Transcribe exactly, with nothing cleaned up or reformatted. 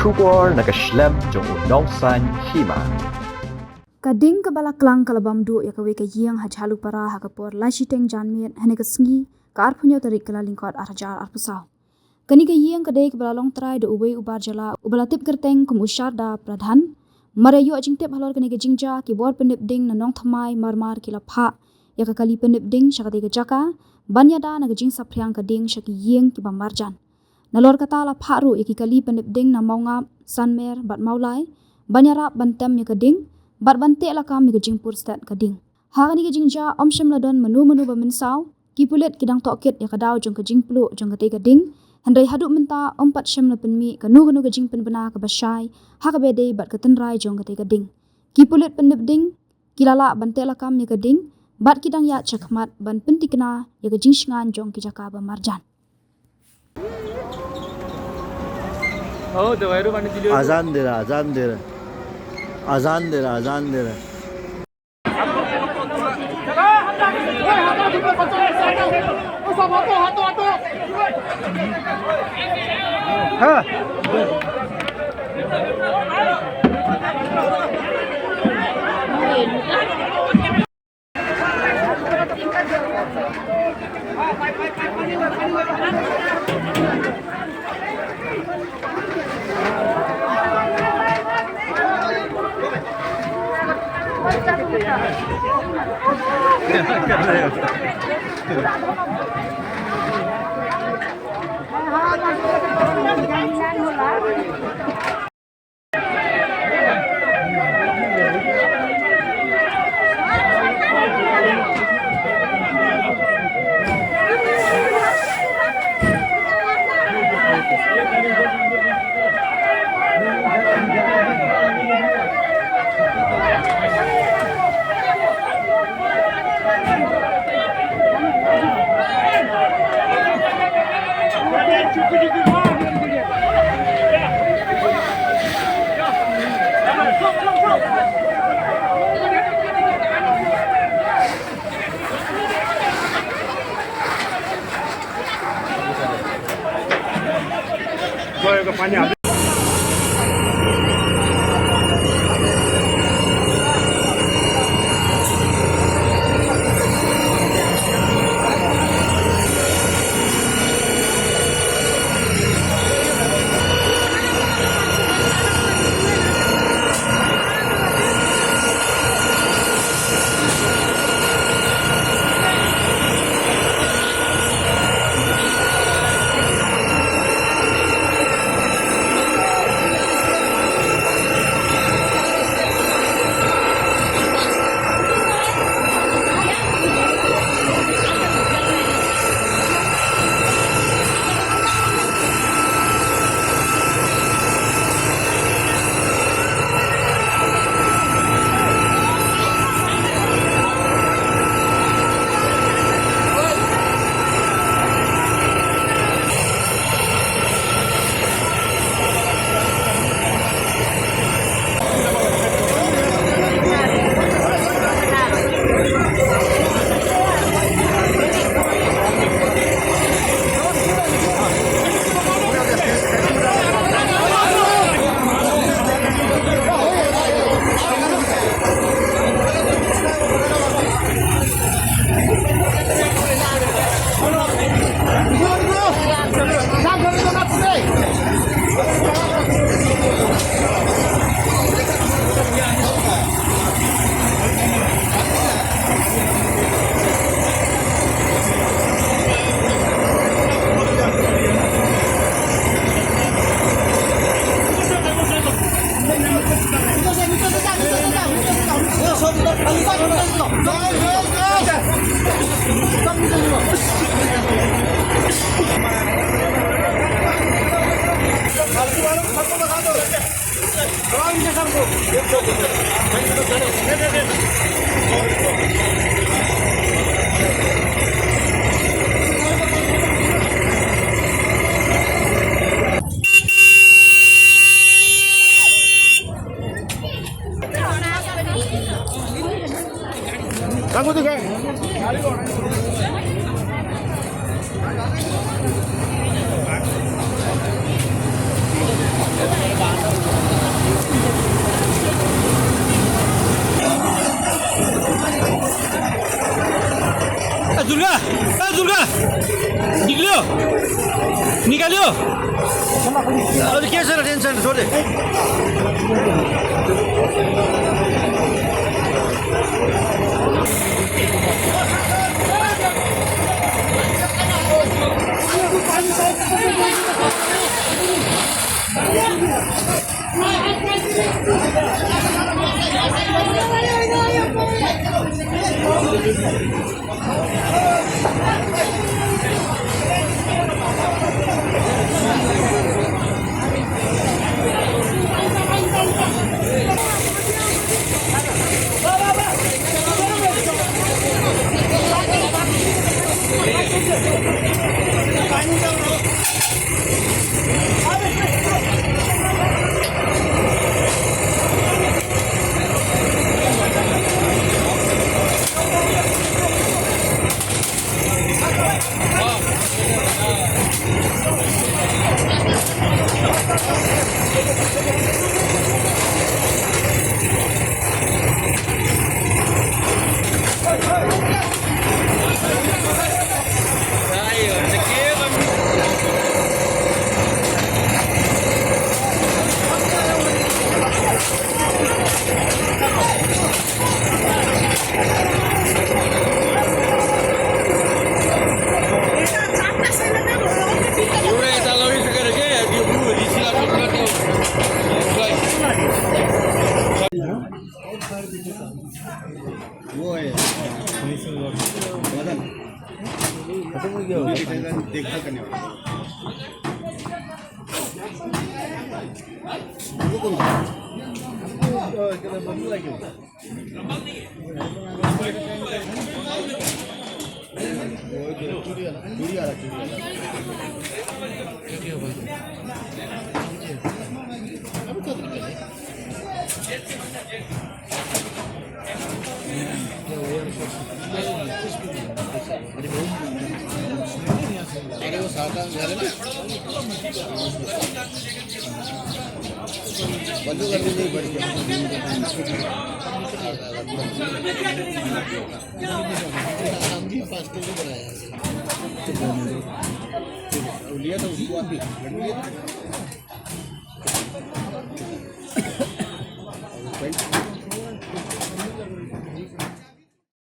Khubor na ka shlem jong u Nongsaiñ Hima. Ka ding kaba la klang ka la bam duh ïa kawei ka ïing ha Jhalupara ha ka por lai shiteng janmiet hynne ka sngi ka arphew hynñiew tarik Kyllalyngkot ar hajar arphew saw. Kane ka ïing ka dei kaba la long trai da uwei u bar jylla uba la tip kyrteng kum u Sharda Pradhan. Mar ïa ïoh jingtip halor kane ka jingjia ki bor pyndep ding na Nongthymmai mar mar ki la phah ïa ka kali pyndep ding sha katei ka jaka ban ïada na ka jingsaphriang ka ding sha ki ïing kiba marjan. Nalor kata la phah ruh ïa ki kali pyndep ding na Mawngap, Sanmer bad Mawlai ban ïarap ban tem ïa ka ding bad ban teh lakam ïa ka jingpur stet ka ding. Ha kane ka jingjia ym shym la don mano mano ba mynsaw. Ki pulit ki dang tohkit ïa ka daw jong ka jingpluh jong katei ka ding. Hynrei haduh mynta ym pat shym la pynmih kano kano ka jingpynbna kaba shai ha kaba dei bad ka tynrai jong katei ka ding. Ki pulit pyndep ding ki la lah ban teh lakam ïa ka ding bad ki dang ïaid shakhmat ban pyntikna ïa ka jingshngaiñ jong ki jaka ba marjan. अजान दे रहा, अजान दे रहा, अजान दे रहा, अजान दे रहा। Aduh, kian sana, kian sana, sorry. अरे वो सादा घर है ना, बंदूक अभी नहीं बढ़ गया। लिया था उसको अभी, लड़ू लिया था।